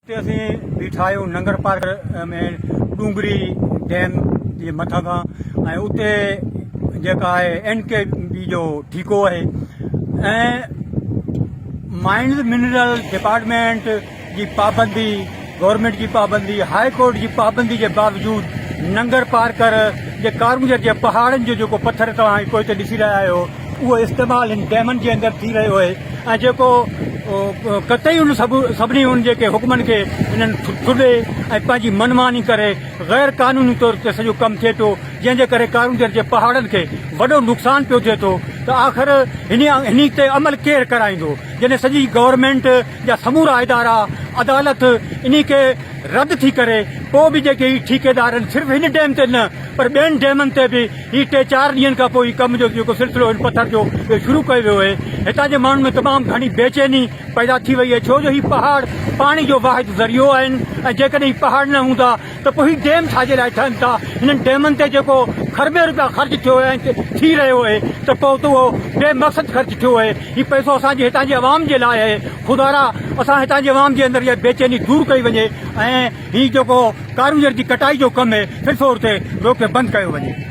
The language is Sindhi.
هتي اسين بيٺا آهيون ننگر پارڪر ۾ ڏونگري ڊيم جي مٿان کان ۽ اتي جيڪا آهي اين ڪي بي جو ٺيڪو آهي ۽ مائنز منرل ڊپارٽمينٽ جي پابندي گورنمينٽ جي پابندي هاء ڪورٽ جي پابندي جي باوجود ننگر پارڪر جي ڪارونجهر جي پهاڙن جو جيڪو پٿر توهان پوئتي ڏسي رهيا آهيو اهو استعمال هن ڊيمن جي اندر ٿي رهيو آهي ۽ جيڪو قطعي ان سڀ سڀني ان جيڪي حڪمن کي انهن ٿڏي ۽ پنهنجي منماني ڪري غير قانوني طور تي سڄو ڪم ٿئي پيو جنهن جي ڪري ڪارونجهر جي پهاڙن کي وڏو نقصان پيو ٿئي ٿو ته آخر هن تي عمل ڪير ڪرائيندو جڏهن سڄي گورنمينٽ جا سمورا ادارا عدالت انهي کي رد ٿي ڪري پوء به جيڪي هي ٺيڪيدار آهن صرف هن ڊيم تي نه پر ٻين ڊيمن تي به هي ٽي چار ڏينهن کان پوء هي ڪم جو جيڪو سلسلو هن پٿر جو اهو شروع ڪيو ويو آهي. هتان جي ماڻهن ۾ تمام گهڻي بيچيني پيدا ٿي وئي آهي ڇو جو هي پهاڙ پاڻي جو واحد ذريعو آهن ۽ جيڪڏهن هي پهاڙ نه هوندا ته پوء هي ڊيم ڇا جي لاء ٺهن ٿا هنن ڊيمن تي جيڪو کربين روپيا خرچ ٿيو آهي ۽ ٿي رهيو آهي ته پوء ته اهو بي مقصد خرچ ٿيو آهي هي پئسو اسان جي هتان جي عوام جي لاء آهي خدارا اسان هتان جي عوام جي اندر اها بيچيني دور ڪئي وڃي ۽ هي جيڪو ڪارونجهر جي ڪٽائي جو ڪم آهي في الفور تي روڪي بند ڪيو وڃي.